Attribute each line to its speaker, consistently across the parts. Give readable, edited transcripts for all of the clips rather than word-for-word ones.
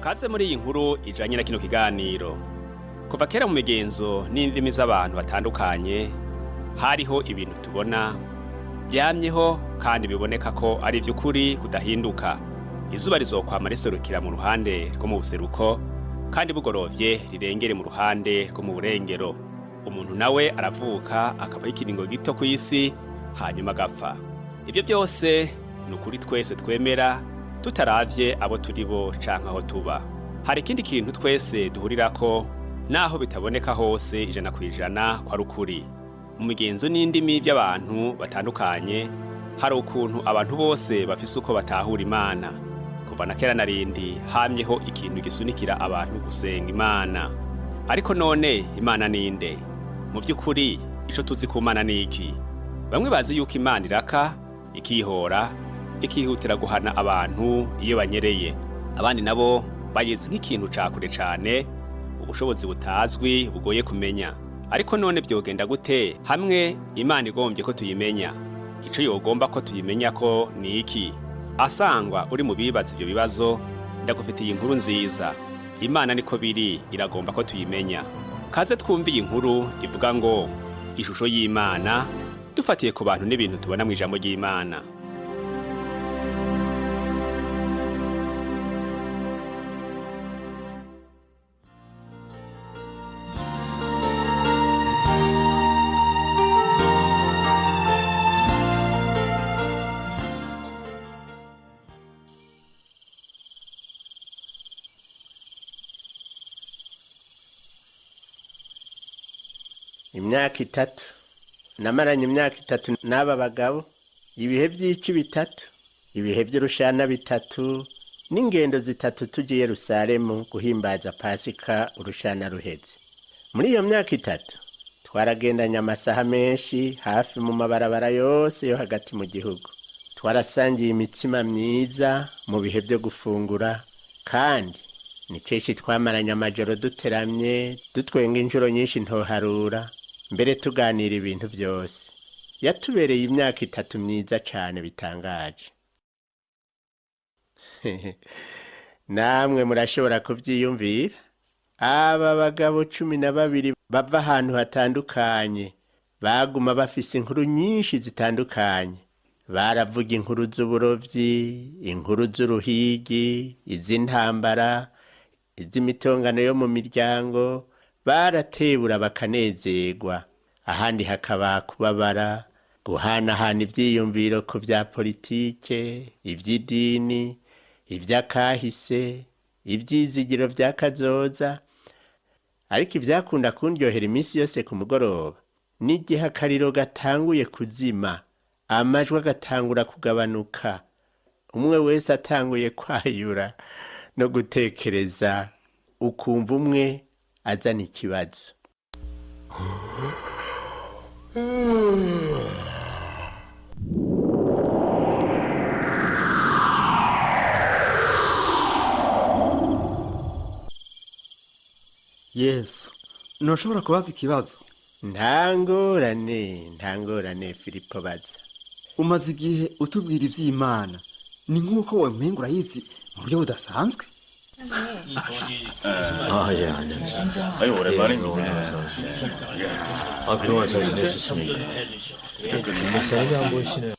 Speaker 1: Kaze muri iyi nkuru ijanye na kino kiganiro. Kuva kera mu migenzo n'indimi z'abantu batandukanye, hariho ibintu tubona byamyeho kandi biboneka ko ari ivy'ukuri kudahinduka. Izuba rizokwama riserukira mu ruhande rwo mu buseruko, kandi bugorovye rirengere mu ruhande rwo mu burengero. Umuntu nawe aravuka akabaho ikiringo gito ku isi, hanyuma agapfa. Ivyo byose ni ukuri twese twemera, tutaravye abo turi bo canke aho tuba. Hari ikindi kintu twese duhurirako, naho bitaboneka hose 100% ko ari ukuri. Mu migenzo n'indimi by'abantu batandukanye, hari ukuntu abantu bose bafise uko batahura Imana. Kuva na kera na rindi hamyeho ikintu gisunikira abantu gusenga Imana. Ariko none Imana ninde? Mu by'ukuri ico tuzi ku Mana ni iki? Bamwe bazi yuko Imana iraka, ikihora, ikihutira guhana abantu iyo banyereye. Abandi nabo bayizi nk'ikintu ca kure cane, ubushobozi butazwi bugoye kumenya. Ariko none byogenda gute hamwe Imana igombye ko tuyimenya? Ico yogomba ko tuyimenya ko ni iki? Asangwa uri mu bibaza ivyo bibazo, ndagufitiye inkuru nziza. Imana niko biri, iragomba ko tuyimenya. Kaze twumve iyi nkuru ivuga ngo ishusho y'Imana, dufatiye ku bantu n'ibintu tubona mu ijambo ry'Imana.
Speaker 2: Imyaka 3 namaranye, imyaka 3 n'aba bagabo, ibihe by'ici 3, ibihe by'urushana 3, n'ingendo 3 tugiye Yerusalemu guhimbaza Pasika urushana ruheze. Muri iyo myaka 3 twaragendanye amasaha menshi hafi mu mabarabara yose yo hagati mu gihugu. Twarasangiye imitsima myiza mu bihe byo gufungura, kandi ni kenshi twamaranye amajoro duteramye, dutwenga inshuro nyinshi ntoharura, mbere tuganira ibintu byose. Yatubereye imyaka 3 myiza cyane bitangaje. Namwe murashobora kubyiyumvira. Aba bagabo 12 bava ahantu hatandukanye baguma bafise inkuru nyinshi zitandukanye. Baravuga inkuru z'uburovyi, inkuru z'uruhigi, iz'intambara, iz'imitongano yo mu miryango. Baratebura bakanezerwa, ahandi hakaba kubabara, guhanahana ivyiyumviro ku vya politike, ivy'idini, ivy'akahise, ivyizigiro vya kazoza. Ariko ivyakunda kundyohera iminsi yose ku mugoroba n'igihe akariro gatanguye kuzima, amajwi agatangura kugabanuka, umwe wese atanguye kwayura no gutekereza, ukumva umwe azana ikibazo.
Speaker 3: Yesu, ntushobora kubaza ikibazo?
Speaker 2: Nta ngorane, nta ngorane, Filipo, baza.
Speaker 3: Umaze igihe utubwira iby'Imana, ni nk'uko wamenga urayizi mu buryo budasanzwe.
Speaker 4: 아, 예, 안녕하세요.
Speaker 5: 아유, 오랜만입니다.
Speaker 4: 아, 그동안 잘 지내셨습니까? 목사님이 안 보이시네요.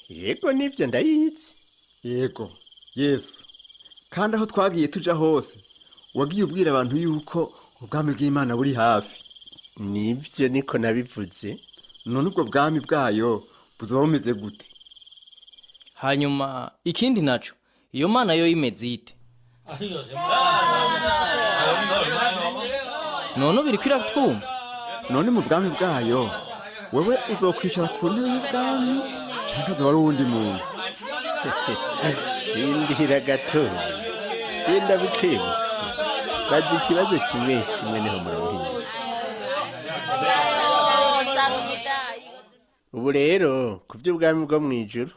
Speaker 2: Yego, nivyo, ndayizi.
Speaker 3: Yego Yesu, kandi aho twagiye tuja hose wagiye ubwira abantu yuko ubwami bw'Imana buri hafi.
Speaker 2: Nivyo, niko nabivuze.
Speaker 3: None ubwo bwami bwayo buzoba bumeze gute?
Speaker 6: Hanyuma ikindi naco, iyo mana yo imeze ite? None ubu iriko iratwumva?
Speaker 3: None mu bwami bwayo wewe uzokwicara ku ntebe y'ubwami canke azoba ari uwundi muntu?
Speaker 2: Rindira gato, genda bukebuke, baza ikibazo kimwe kimwe, niho muronka inyishu. Ubu rero ku by'ubwami bwo mu ijuru,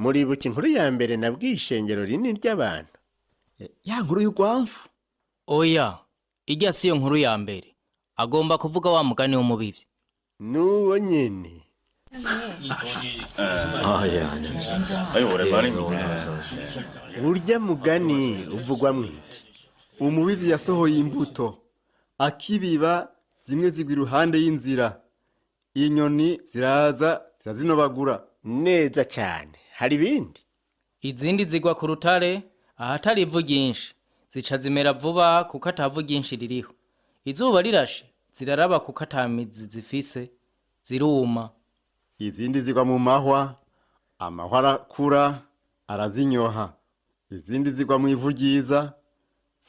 Speaker 2: muribuka inkuru ya mbere nabwiye ishengero rinini ry'abantu?
Speaker 3: Ya nkuru y'urwamfu?
Speaker 6: Oya, irya si yo nkuru ya mbere. Agomba kuvuga wa mugani w'umubivyi.
Speaker 2: N'uwo nyene.
Speaker 4: 아, 예, 안녕하세요.
Speaker 5: 아유, 오랜만입니다.
Speaker 2: Urya mugani uvugwa mwiki?
Speaker 3: Umubivyi yasohoye imbuto, akibiba zimwe zigwa iruhande y'inzira, inyoni ziraza zirazinobagura.
Speaker 2: Neza cyane. Hari ibindi?
Speaker 6: Izindi zigwa ku rutare ahatari ivu ryinshi, zica zimera vuba kuko atavu ryinshi ririho. Izuba rirashe ziraraba kuko ata mizi zifise, ziruma.
Speaker 3: Izindi zigwa mu mahwa, amahwa arakura arazinyoha. Izindi zigwa mu ivu ryiza,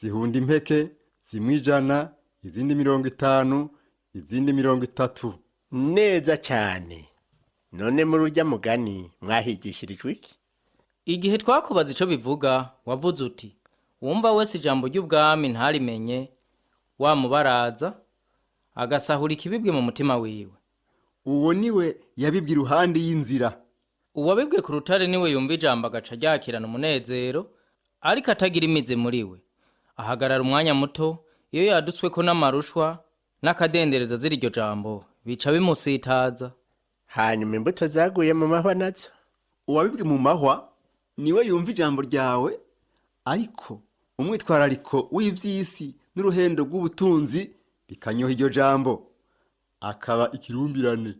Speaker 3: zihunda impeke, zimwe 100, izindi 50, izindi 30.
Speaker 2: Neza cyane. None muri urya mugani mwahigishirijwe iki?
Speaker 6: Igihe twakubaza ico bivuga, wavuze uti wumva wese ijambo ry'ubwami ntarimenye, wamubaraza agasahura ikibibwe mu mutima wiwe.
Speaker 3: Uwo niwe yabibwe iruhande y'inzira.
Speaker 6: Uwabibwe ku rutare niwe yumva ijambo agaca ryakirana umunezero, ariko atagira imizi muri we. Ahagarara umwanya muto, iyo yadutsweko n'amarushwa n'akadendereza z'iryo iryo jambo, bica bimusitaza.
Speaker 2: Hanyuma imbuto zaguye mu mahwa nazo?
Speaker 3: Uwabibwe mu mahwa niwe yumva ijambo ryawe, ariko umwitwarariko w'ivy'isi n'uruhendo rw'ubutunzi bikanyoha iryo jambo, akaba ikirumbirane.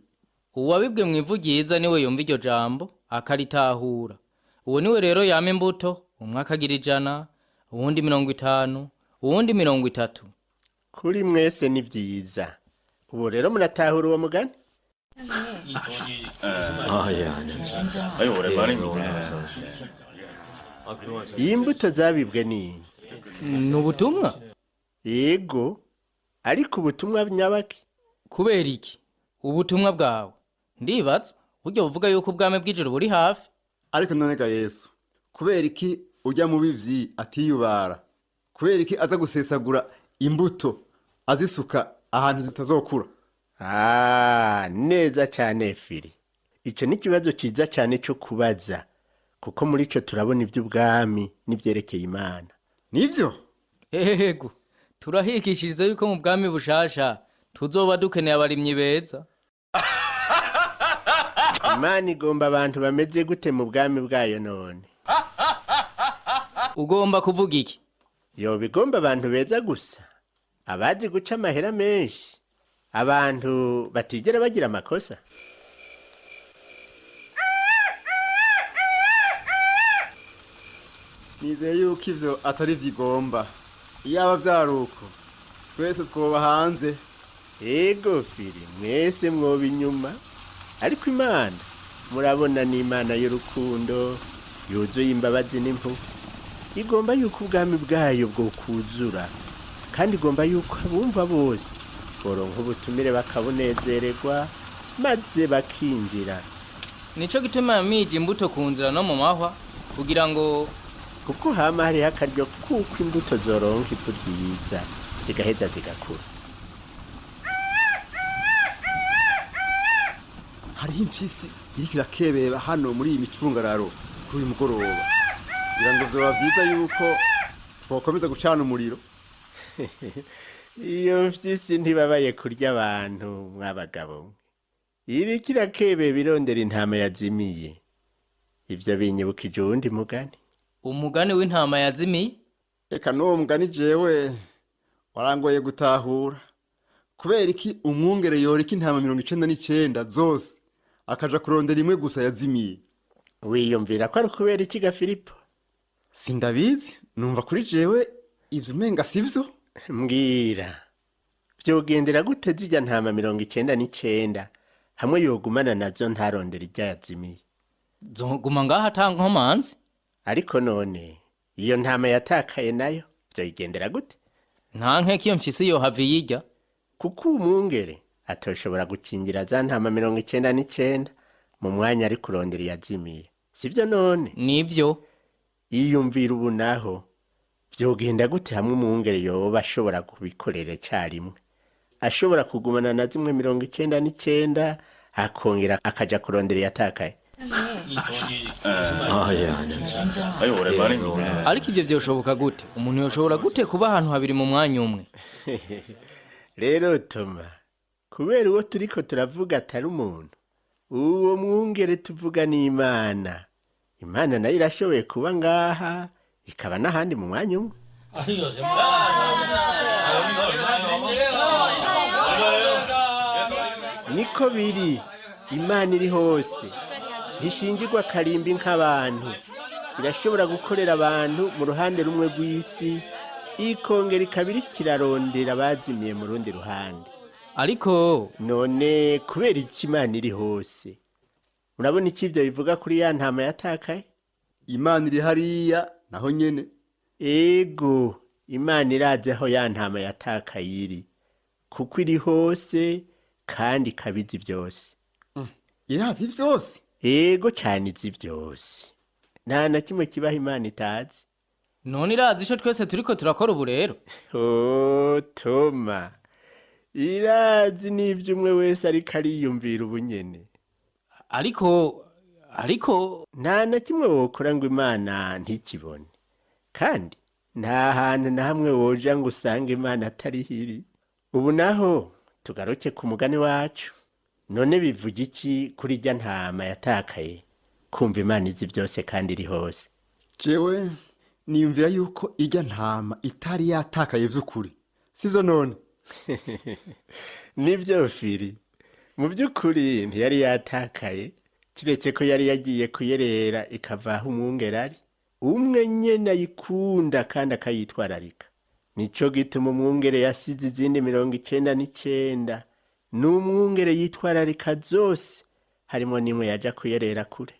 Speaker 6: Uwabibwe mu ivu ryiza niwe yumva iryo jambo akaritahura. Uwo niwe rero yama imbuto, umwe akagira 100, uwundi 50, uwundi 30.
Speaker 2: Kuri mwese ni vyiza. Ubu rero muratahura uwo mugani?
Speaker 4: 아, 예, 안녕하세요.
Speaker 5: 아유, 오랜만입니다.
Speaker 4: 아, 그동안 잘
Speaker 2: Iyi mbuto zabibwe ni?
Speaker 6: Ni ubutumwa?
Speaker 2: Yego, ariko ubutumwa nyabaki?
Speaker 6: Kubera iki? Ubutumwa bwawe. Ndibaza, burya buvuga yuko ubwami bw'ijuru buri hafi.
Speaker 3: Ariko none ga Yesu, kubera iki ujya mu bivyi atiyubara? Kubera iki aza gusesagura imbuto azisuka ahantu zitazokura?
Speaker 2: Ah, neza cyane Fili. Icyo ni ikibazo cyiza cyane cyo kubaza, kuko muri cyo turabona iby'ubwami n'ibyerekeye Imana.
Speaker 3: Nivyo?
Speaker 6: Ego, turahikishiriza yuko mu bwami bushasha tuzoba dukeneye abarimyi beza.
Speaker 2: Imana igomba abantu bameze gute mu bwami bwayo none?
Speaker 6: Ugomba kuvuga iki?
Speaker 2: Yoba igomba abantu beza gusa, abazi guca amahera menshi, abantu batigera bagira amakosa.
Speaker 3: Nizeye yuko ivyo atari vyigomba. Iyaba vyari uko, twese twoba hanze.
Speaker 2: Ego Fili, mwese mwoba inyuma, ariko Imana murabona ni Imana y'urukundo yuzuye imbabazi n'impuhwe. Igomba yuko ubwami bwayo bwokuzura, kandi igomba yuko abumva bose boronka ubutumire bakabunezererwa maze bakinjira.
Speaker 6: Nico gituma yamije imbuto ku nzira no mu mahwa, kugira ngo
Speaker 2: kuko hama hariho akaryo kuko imbuto zoronka ivu ryiza zigaheza zigakura.
Speaker 3: Hariho impyisi iriko irakebeba hano muri iyi micungararo kuri uyu mugoroba. Ngira ngo vyoba vyiza yuko twokomeza gucana umuriro.
Speaker 2: Iyo mfyisi ntibabaye kurya abantu mw'abagabo mwe. Iriko irakebeba irondera intama yazimiye. Ivyo binyibukije uwundi mugani.
Speaker 6: Umugani w'intama yazimiye?
Speaker 3: Eka n'uwo mugani jewe warangoye gutahura. Kubera iki umwungere yoreka intama 99 zose akaja kurondera imwe gusa yazimiye?
Speaker 2: Wiyumvira ko ari kubera iki ga Filipo?
Speaker 3: Sindabizi, numva kuri jewe ivyo umenga sivyo.
Speaker 2: Mbwira, vyogendera gute zirya ntama 99 hamwe yogumana nazo ntarondera irya yazimiye?
Speaker 6: Zoguma ngaho ata nkomanzi?
Speaker 2: Ariko none iyo ntama yatakaye nayo vyoyigendera gute?
Speaker 6: Nta nkeka iyo mfyisi yohava iyirya.
Speaker 2: Kuko umwungere atoshobora gukingira za ntama 99 mu mwanya ari kurondera iyazimiye, sivyo none?
Speaker 6: Nivyo.
Speaker 2: Yiyumvira ubu naho vyogenda gute hamwe umwungere yoba ashobora kubikorera icarimwe, ashobora kugumana na zimwe 99 akongera akaja kurondera iyatakaye?
Speaker 4: 아, 예, 안녕하세요.
Speaker 5: 아유, 오랜만입니다.
Speaker 6: Ariko ivyo vyoshoboka gute? Umuntu yoshobora gute kuba ahantu habiri mu mwanya umwe?
Speaker 2: Rero Toma, kubera uwo turiko turavuga atari umuntu, Uwo mwungere tuvuga ni Imana. Imana nayo irashoboye kuba ngaha ikaba n'ahandi mu mwanya umwe. Niko biri, Imana iri hose, ntishingirwa karimbi nk'abantu. Irashobora gukorera abantu mu ruhande rumwe rw'isi, ikongera ikaba iriko irarondera abazimiye mu rundi ruhande.
Speaker 6: Ariko
Speaker 2: None kubera iki Imana iri hose? Urabona icyo ibyo bivuga kuri ya ntama yatakaye?
Speaker 3: Imana iri hariya naho nyene.
Speaker 2: Ego, Imana irazi aho ya ntama yatakaye iri, kuko iri hose kandi ikaba izi byose.
Speaker 3: Irazi vyose.
Speaker 2: Ego cane, izi byose. Nta na kimwe kibaho Imana itazi.
Speaker 6: None irazi ico twese turiko turakora ubu rero?
Speaker 2: Oh, Toma, irazi n'ibyo umwe wese ariko ariyumvira ubunyene.
Speaker 6: Ariko
Speaker 2: Nta na kimwe wokora ngo Imana ntikibone, kandi nta hantu na hamwe woja ngo usange Imana atariho iri. Ubu naho tugaruke ku mugani wacu. None bivuga iki kuri irya ntama yatakaye kumva Imana izi byose kandi iri hose?
Speaker 3: Jewe niyumvira yuko irya ntama itari yatakaye vy'ukuri, sivyo none?
Speaker 2: Nibyo Firi, mu by'ukuri ntiyari yatakaye, kiretse ko yari yagiye kuyerera ikava aho umwungere ari. Umwe nyene ayikunda kandi akayitwararika. Nico gituma umwungere yasize izindi 99. Ni umwungere yitwararika zose, harimo n'imwe yaja kuyerera kure.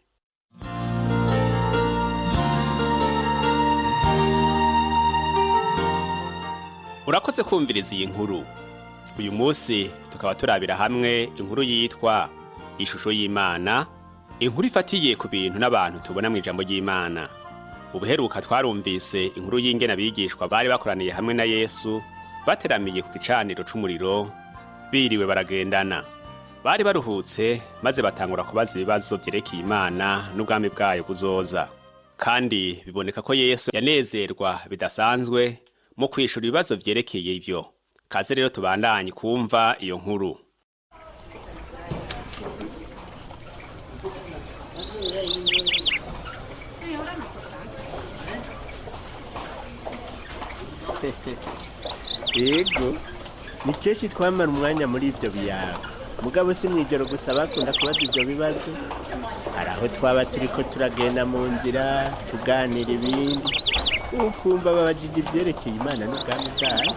Speaker 1: Urakoze kumviriza iyi nkuru. Uyu munsi tukaba turabira hamwe inkuru yitwa Ishusho y'Imana, inkuru ifatiye ku bintu n'abantu tubona mu ijambo ry'Imana. Ubuheruka twarumvise inkuru y'ingene abigishwa bari bakoraniye hamwe na Yesu, bateramiye ku gicaniro c'umuriro, biriwe baragendana. Bari baruhutse maze batangura kubaza ibibazo vyerekeye Imana n'ubwami bwayo buzoza. Kandi biboneka ko Yesu yanezerwa bidasanzwe mu kwishura ibibazo vyerekeye ivyo. Kaze rero tubandanye kumva iyo nkuru.
Speaker 2: Ego, ni kenshi twamara umwanya muri ibyo biyago. Mugabo si mw'ijoro gusa bakunda kubaza ibyo bibazo. Hari aho twaba turiko turagenda mu nzira tuganira ibindi, ukumva babajije ibyerekeye Imana n'ubwami bwayo.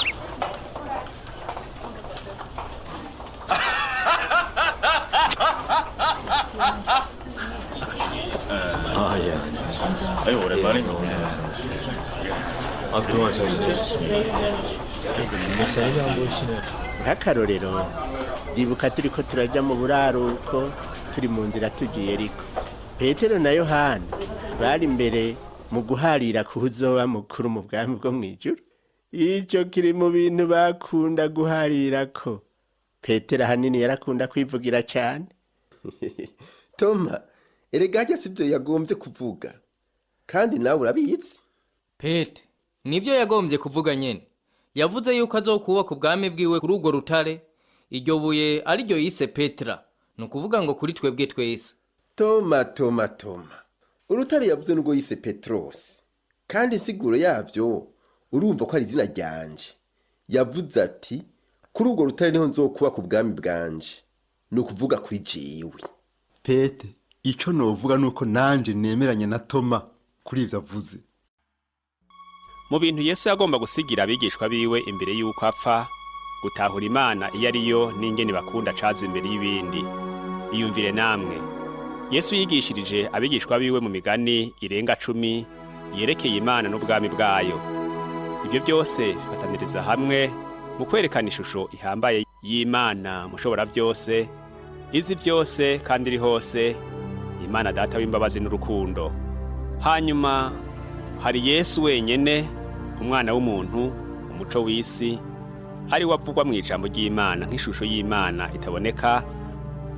Speaker 4: 아, 예, 안녕하세요.
Speaker 5: 아유, 오랜만입니다.
Speaker 4: 아, 그동안 잘 지내셨습니까? 목사님이 안 보이시네요.
Speaker 2: Nk'akarorero, ndibuka turiko turaja mu buraruko, turi mu nzira tugiye Yeriko, Petero na Yohana bari imbere mu guharira ku uzoba mukuru mu bwami bwo mw'ijuru. Ico kiri mu bintu bakunda guharirako. Petero ahanini yarakunda kwivugira cane.
Speaker 7: Toma, erega harya sibyo yagombye kuvuga, kandi nawe urabizi.
Speaker 6: Pete, nivyo yagombye kuvuga nyene. Yavuze yuko azokubaka ubwami bwiwe kuri urwo rutare, iryo buye ariryo yise Petra, ni ukuvuga ngo kuri twebwe twese.
Speaker 7: Toma, Toma, Toma, urutare yavuze n'ubwo yise Petrosi, kandi insiguro yavyo urumva ko ari izina ryanje. Yavuze ati: "Kuri urwo rutare niho nzokubaka ubwami bwanje", ni ukuvuga kuri jewe.
Speaker 3: Pete, ico novuga nuko nanje nemeranya na Toma kuri ivyo avuze.
Speaker 1: Mu bintu Yesu yagomba gusigira abigishwa biwe imbere y'uko apfa, gutahura Imana iyo ari yo n'ingene bakunda caza imbere y'ibindi. Iyumvire namwe. Yesu yigishirije abigishwa biwe mu migani irenga 10 yerekeye Imana n'ubwami bwayo. Ivyo byose bifataniriza hamwe mu kwerekana ishusho ihambaye y'Imana mushobora byose, izi byose kandi iri hose, Imana Data w'imbabazi n'urukundo. Hanyuma hari Yesu wenyene, umwana w'umuntu, umuco w'isi, ari we avugwa mu ijambo ry'Imana nk'ishusho y'Imana itaboneka,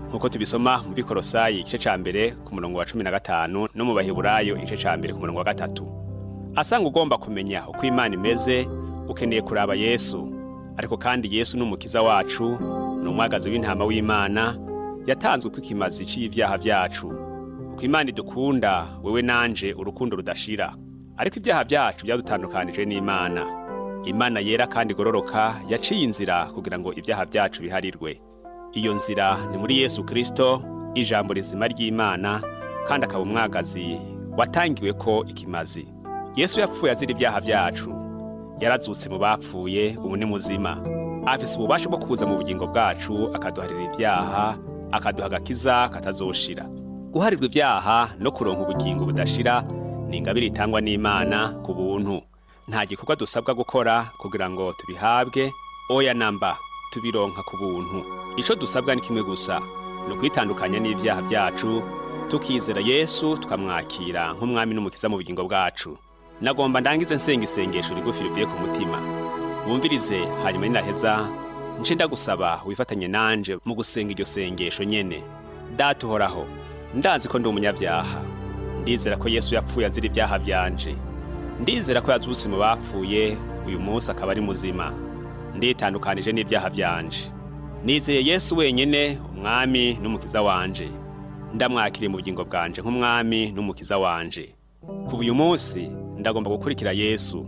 Speaker 1: nk'uko tubisoma mu Bikorosayi igice ca 1 ku murongo wa 15 no mu Baheburayo igice ca 1 ku murongo wa 3. Asanga ugomba kumenya uko Imana imeze, ukeneye kuraba Yesu. Ariko kandi Yesu ni umukiza wacu, ni umwagazi w'intama w'Imana. Yatanzwe ko ikimazi c'ibyaha byacu. Uko Imana idukunda wewe nanje urukundo rudashira. Ariko ibyaha byacu byadutandukanije n'Imana. Imana yera kandi igororoka yaciye inzira kugira ngo ibyaha byacu biharirwe. Iyo nzira ni muri Yesu Kristo, ijambo rizima ry'Imana, kandi akaba umwagazi watangiwe ko ikimazi. Yesu yapfuye azira ibyaha byacu. Yarazutse mu bapfuye, ubu ni muzima. Afise ububasha bwo kuza mu bugingo bwacu akaduharira ibyaha, akaduha agakiza katazoshira. Guharirwa ibyaha no kuronka ubugingo budashira ni ingabire itangwa n'Imana ku buntu. Nta gikorwa dusabwa gukora kugira ngo tubihabwe, oya namba, tubironka ku buntu. Ico dusabwa ni kimwe gusa, ni ukwitandukanya n'ibyaha byacu, tukizera Yesu tukamwakira nk'umwami n'umukiza mu bugingo bwacu. Nagomba ndangize nsenga isengesho rigufi rivuye ku mutima. Wumvirize, hanyuma ninaheza nce ndagusaba wifatanye nanje mu gusenga iryo sengesho nyene. Data uhoraho, ndazi ko ndi umunyabyaha. Ndizera ko Yesu yapfuye azira ibyaha byanje. Ndizera ko yazutse mu bapfuye, uyu munsi akaba ari muzima. Nditandukanije n'ibyaha byanje. Nizeye Yesu wenyine, umwami n'umukiza wanje. Ndamwakiriye mu bugingo bwanje nk'umwami n'umukiza wanje. Kuva uyu munsi ndagomba gukurikira Yesu.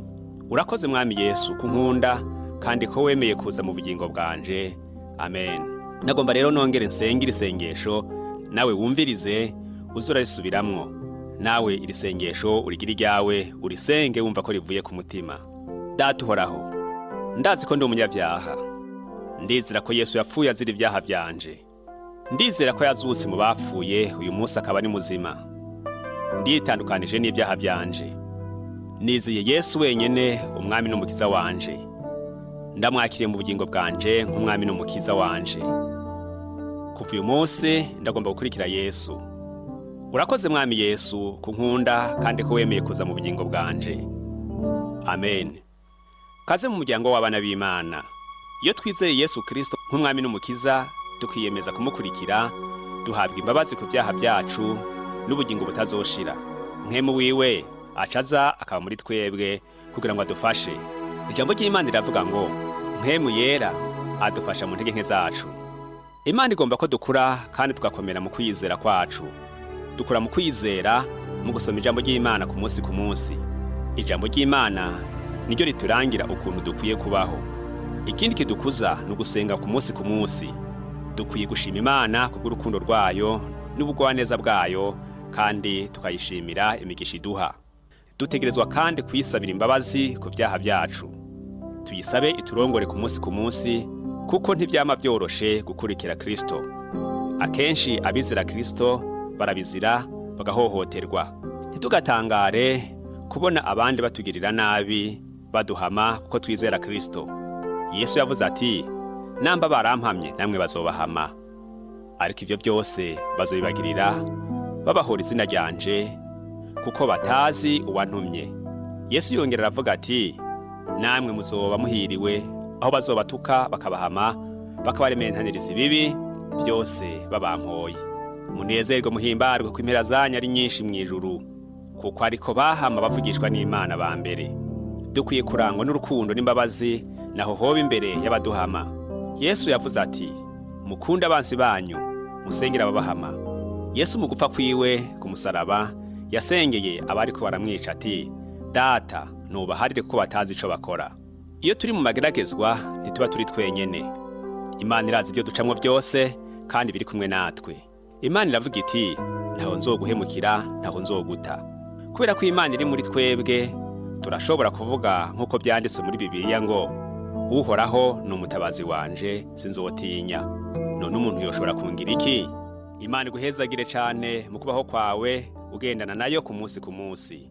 Speaker 1: Urakoze mwami Yesu kunkunda kandi ko wemeye kuza mu bugingo bwanje. Amen. Nagomba rero nongere nsenge iri sengesho, nawe wumvirize uze urarisubiramwo. Nawe iri sengesho urigire iryawe, urisenge wumva ko rivuye ku mutima. Data uhoraho, ndazi ko ndi umunyabyaha. Ndizera ko Yesu yapfuye azira ibyaha byanje. Ndizera ko yazutse mu bapfuye, uyu munsi akaba ari muzima. Nditandukanije n'ibyaha byanje. Nizeye Yesu wenyine, umwami n'umukiza wanje. Ndamwakiriye mu bugingo bwanje nk'umwami n'umukiza wanje. Kuva uyu munsi ndagomba gukurikira Yesu. Urakoze mwami Yesu kunkunda kandi ko wemeye kuza mu bugingo bwanje. Amen. Kaze mu muryango w'abana b'Imana. Iyo twizeye Yesu Kristo nk'umwami n'umukiza, tukiyemeza kumukurikira, duhabwa imbabazi ku byaha byacu n'ubugingo butazoshira. Nkemu wiwe acaza akaba muri twebwe kugira ngo adufashe. Ijambo ry'Imana riravuga ngo nkemu yera adufasha mu ntege nke zacu. Imana igomba ko dukura kandi tugakomera mu kwizera kwacu. Dukura mu kwizera mu gusoma ijambo ry'Imana ku munsi ku munsi. Ijambo ry'Imana niryo riturangira ukuntu dukwiye kubaho. Ikindi kidukuza ni ugusenga ku munsi ku munsi. Dukwiye gushima Imana kubw'urukundo rwayo n'ubugwaneza bwayo, kandi tukayishimira imigisha iduha. Dutegerezwa kandi kuyisabira imbabazi ku byaha byacu. Tuyisabe iturongore ku munsi ku munsi, kuko ntibyama byoroshe gukurikira Kristo. Akenshi abizera Kristo barabizira bagahohoterwa. Ntitugatangare kubona abandi batugirira nabi, baduhama kuko twizera Kristo. Yesu yavuze ati, namba barampamye namwe bazobahama. Ariko ivyo byose bazobibagirira babahora izina ryanje, kuko batazi uwantumye. Yesu yongera aravuga ati, namwe muzoba muhiriwe aho bazobatuka bakabahama, bakabarementaniriza ibibi byose babampoye. Munezerwe muhimbarwe ko impera zanyu ari nyinshi mu ijuru, kuko ariko bahama bavugishwa n'Imana ba mbere. Dukwiye kurangwa n'urukundo n'imbabazi naho hoba imbere y'abaduhama. Yesu yavuze ati, mukunde abansi banyu, musengere ababahama. Yesu mu gupfa kwiwe ku musaraba yasengeye abariko baramwica ati, Data, nubaharire kuko batazi ico bakora. Iyo turi mu mageragezwa ntituba turi twenyene. Imana irazi ibyo ducamwo byose kandi biri kumwe natwe. Imana iravuga iti, ntaho nzoguhemukira, ntaho nzoguta. Kubera ko Imana iri muri twebwe, turashobora kuvuga nk'uko byanditse muri Bibiliya ngo, Uhoraho ni umutabazi wanje, sinzotinya. None umuntu yoshobora kungira iki? Imana iguhezagire cane mu kubaho kwawe, ugendana nayo ku munsi ku munsi.